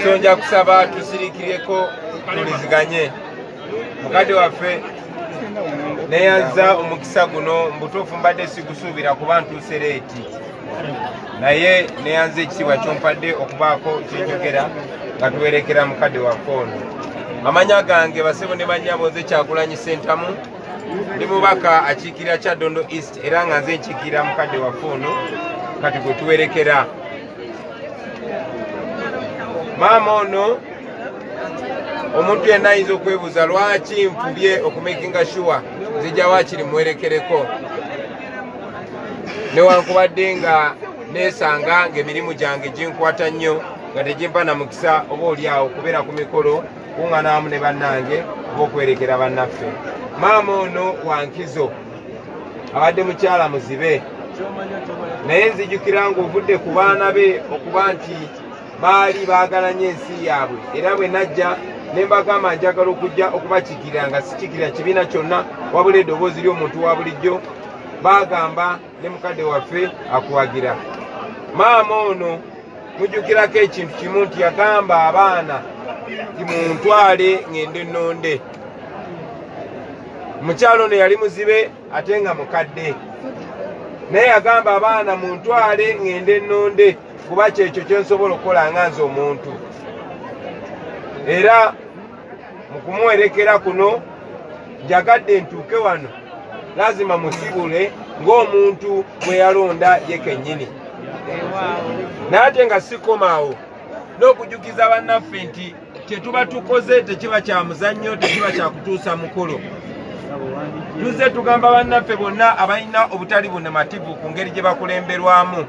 So nja kusaba tusirikireko tuliziganye. Mukadde waffe, neyanza omukisa guno. Mbutuufu mbadde sigusuubira kuba ntuuse late, naye neyanza ekitiibwa kyompadde okubaako kyenjogera nga tuwerekera mukadde waffe ono. Amanya gange, basebo ne bannyabo, nze Kyagulanyi Sentamu, ndi mubaka akiikirira Kyaddondo East, era nga nze nkiikirira mukadde waffe ono kati gwe tuwerekera. Maama ono, omuntu yenna ayinza okwebuuza lwaki nfubye okumakinga sure nzija waakiri muwerekereko, newankubadde nga neesanga ng'emirimu gyange ginkwata nnyo nga tegimpa na mukisa oba oli awo kubeera ku mikolo, kuŋŋana wamu ne bannange oba okuwerekera bannaffe. Maama ono wankizo, abadde mukyala muzibe, naye nzijukira ng'ovudde ku baana be okuba nti baali baagala nnyo ensi yaabwe, era bwe najja ne mbagamba njagala okujja okubakiikirira nga sikiikirira kibiina kyonna wabula eddoboozi ly'omuntu wa bulijjo, baagamba ne mukadde waffe akuwagira. Maama ono mujjukirako ekintu kimu nti yagamba abaana nti muntwale ŋŋende nnonde. Mukyalo ono yali muzibe ate nga mukadde, naye yagamba abaana muntwale ŋŋende nnonde, kuba kyekyo kyensobola okukola nga nze omuntu. Era mu kumuwerekera kuno njagadde ntuuke wano lazima musibule ng'omuntu bwe yalonda ye kennyini, naye ate nga sikomaawo n'okujjukiza bannaffe nti kyetuba tukoze tekiba kya muzannyo, tekiba kya kutuusa mukolo. Tuzze tugamba bannaffe bonna abalina obutali bunamativu ku ngeri gye bakulemberwamu,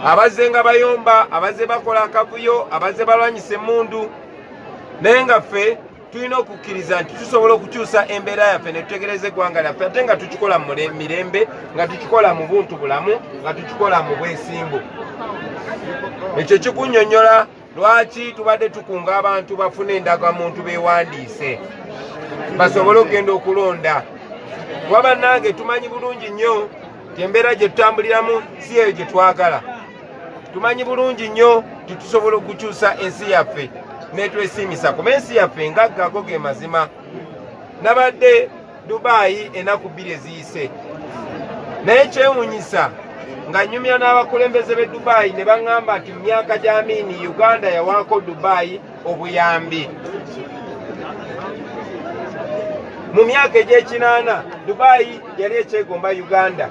abazze nga bayomba, abazze bakola akavuyo, abazze balwanyisa emmundu, naye nga ffe tulina okukkiriza nti tusobola okukyusa embeera yaffe ne tutegereza eggwanga lyaffe, ate nga tukikola mu mirembe, nga tukikola mu buntu bulamu, nga tukikola mu bwesimbu. Ekyo kikunnyonnyola lwaki tubadde tukunga abantu bafune endagamuntu, beewandiise, basobole okugenda okulonda, kuba bannange tumanyi bulungi nnyo nti embeera gye tutambuliramu si eyo gye twagala. Tumanyi bulungi nnyo titusobola okukyusa ensi yaffe netwesiimisa, kuba ensi yaffe ngagga, ago ge mazima. Nabadde Dubayi enaku 2 eziyise, naye kyewunyisa nga nyumya n'abakulembeze b'e Dubayi ne baŋŋamba nti mu myaka gya Amiini Uganda yawaako Dubayi obuyambi. Mu myaka egy'ekinaana Dubayi yali ekyegomba Uganda.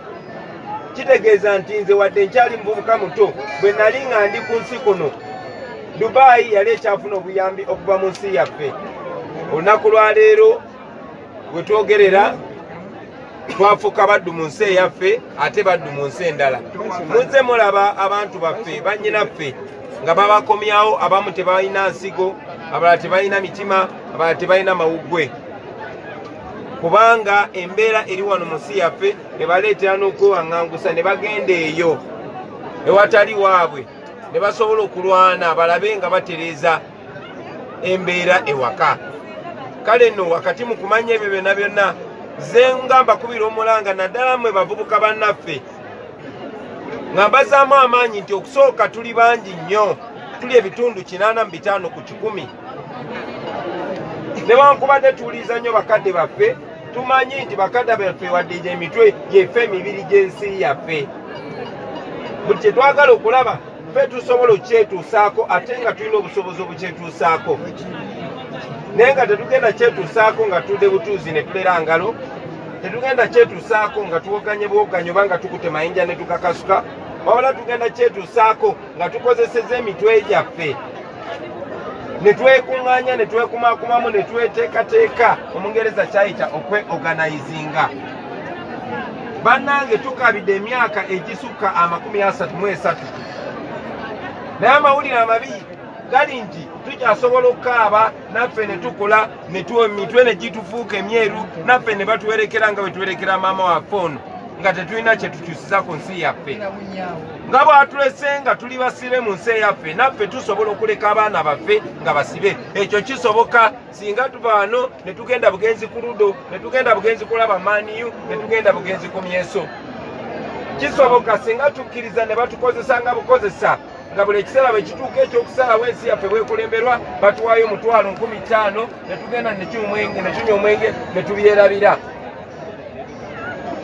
Kitegeeza nti nze wadde nkyali muvubuka muto, bwe nali nga ndi ku nsi kuno, Dubayi yali ekyafuna obuyambi okuva mu nsi yaffe. Olunaku lwaleero we twogerera twafuuka baddu mu nsi eyaffe, ate baddu mu nsi endala. Muzze mulaba abantu baffe, bannyinaffe, nga babakomyawo, abamu tebalina nsigo, abalala tebalina mitima, abalala tebalina mawuggwe, kubanga embeera eri wano mu nsi yaffe ebaleetera n'okwewaŋŋangusa ne bagenda eyo ewatali waabwe ne basobola okulwana balabe nga batereeza embeera ewaka. Kale nno wakati mu kumanya ebyo byonna byonna, nze nga mbakubira omulanga, naddala mmwe bavubuka bannaffe, nga mbazaamu amaanyi nti okusooka tuli bangi nnyo, tuli ebitundu 85 ku kikumi. Newankubadde tuwuliriza nnyo bakadde baffe, tumanyi nti bakadde baffe wadde gyemitwe gyeffe emibiri gy'ensi yaffe, buli kye twagala okulaba ffe tusobola okukyetuusaako, ate nga tulina obusobozi obukyetuusaako, naye nga tetugenda kyetuusaako nga tudde butuuzi ne tulera ngalo, tetugenda kyetuusaako nga tuwoganye buwoganyi oba nga tukute mayinja ne tukakasuka, wabula tugenda kyetuusaako nga tukozeseza emitwe gyaffe ne twekuŋŋaanya ne twekumakumamu ne tweteekateeka, Omungereza kyayita okweorganizinga. Bannange, tukabidde emyaka egisukka 33, naye amawulire amabi gali nti tukyasobola okukaaba naffe ne tukula mitwe ne gitufuuka emyeru, naffe ne batuwerekera nga bwe tuwerekera maama waffe ono, nga tetulina kye tukyusiza ku nsi yaffe. Nga bwatulese nga tuli basibe mu nsi eyaffe, naffe tusobola okuleka abaana baffe nga basibe. Ekyo kisoboka singa tuva wano ne tugenda bugenzi ku Ludo, ne tugenda bugenzi kulaba Man U, ne tugenda bugenzi ku myeso. Kisoboka singa tukkiriza ne batukozesa nga bukozesa. nga buli ekiseera bwe kituuka ekyokusalawo ensi yaffe bwekulemberwa, batuwaayo 50,000 ne tugenda ne tunywa omwenge ne tubyerabira.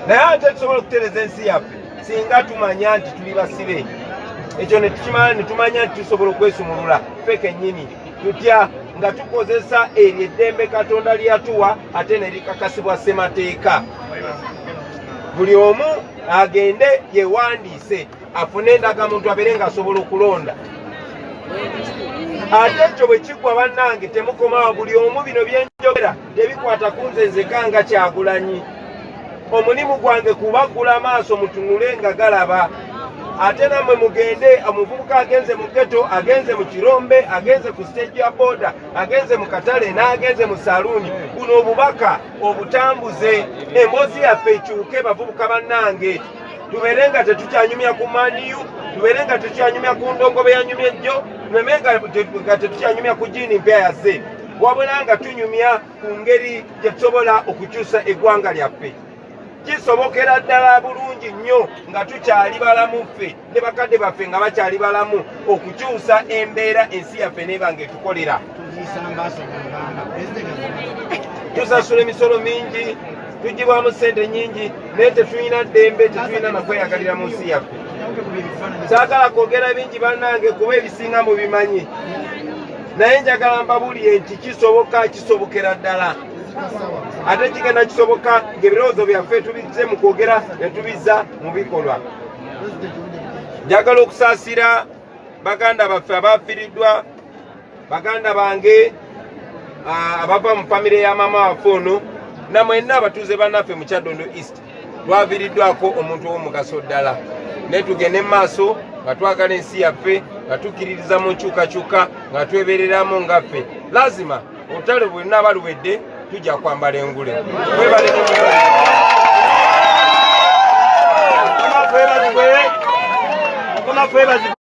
Naye ate tusobola okutereeza ensi yaffe singa tumanya nti tuli basibe. Ekyo ne tukimala ne tumanya nti tusobola okwesumulula ffe kennyini. Tutya? Nga tukozesa eryo eddembe Katonda lye yatuwa ate ne likakasibwa ssemateeka. Buli omu agende yewandiise afune endagamuntu abeere ng'asobola okulonda. Ate ekyo bwe kiggwa, bannange, temukomawo. Buli omu, bino byenjogera tebikwata ku nze nzeka nga Kyagulanyi. Omulimu gwange kubaggula amaaso mutunule nga galaba. Ate nammwe mugende, omuvubuka agenze mu ghetto, agenze mu kirombe, agenze ku stage ya boda, agenze mu katale n'agenze mu saluuni, buno obubaka obutambuze, emboozi yaffe ekyuke. Bavubuka bannange, tubeere nga tetukyanyumya ku Man U, tubeere nga tetukyanyumya ku ndongo be yanyumya ejjo, tuleme nga tetukyanyumya ku jiini mpya yazze, wabula nga tunyumya ku ngeri gye tusobola okukyusa eggwanga lyaffe. Kisobokera ddala bulungi nnyo nga tukyali balamu ffe ne bakadde baffe nga bakyali balamu okukyusa embeera ensi yaffe neeba nga etukolera. Tusasula emisolo mingi, tugibwamu ssente nyingi, naye tetulina ddembe, tetulina nakweyagalira mu nsi yaffe. Saagala kwogera bingi bannange, kuba ebisinga mubimanyi, naye njagala mbabuulire nti kisoboka, kisobokera ddala, ate kigenda kisoboka ng'ebirowoozo byaffe tubizze mu kwogera ne tubizza mu bikolwa. Njagala okusaasira baganda baffe abafiiriddwa, baganda bange abava mu famire ya maama waffe ono, namwenna abatuuze bannaffe mu Kyaddondo East. Twaviiriddwako omuntu ow'omugaso ddala, naye tugende mu maaso nga twagala ensi yaffe, nga tukkiririza mu nkyukakyuka, nga twebereramu nga ffe. Lazima olutalo bwe lunaaba luwedde, tujja kwambala engule. Mwebale. Mukama kwebazibwe, Mukama kwebazibwe.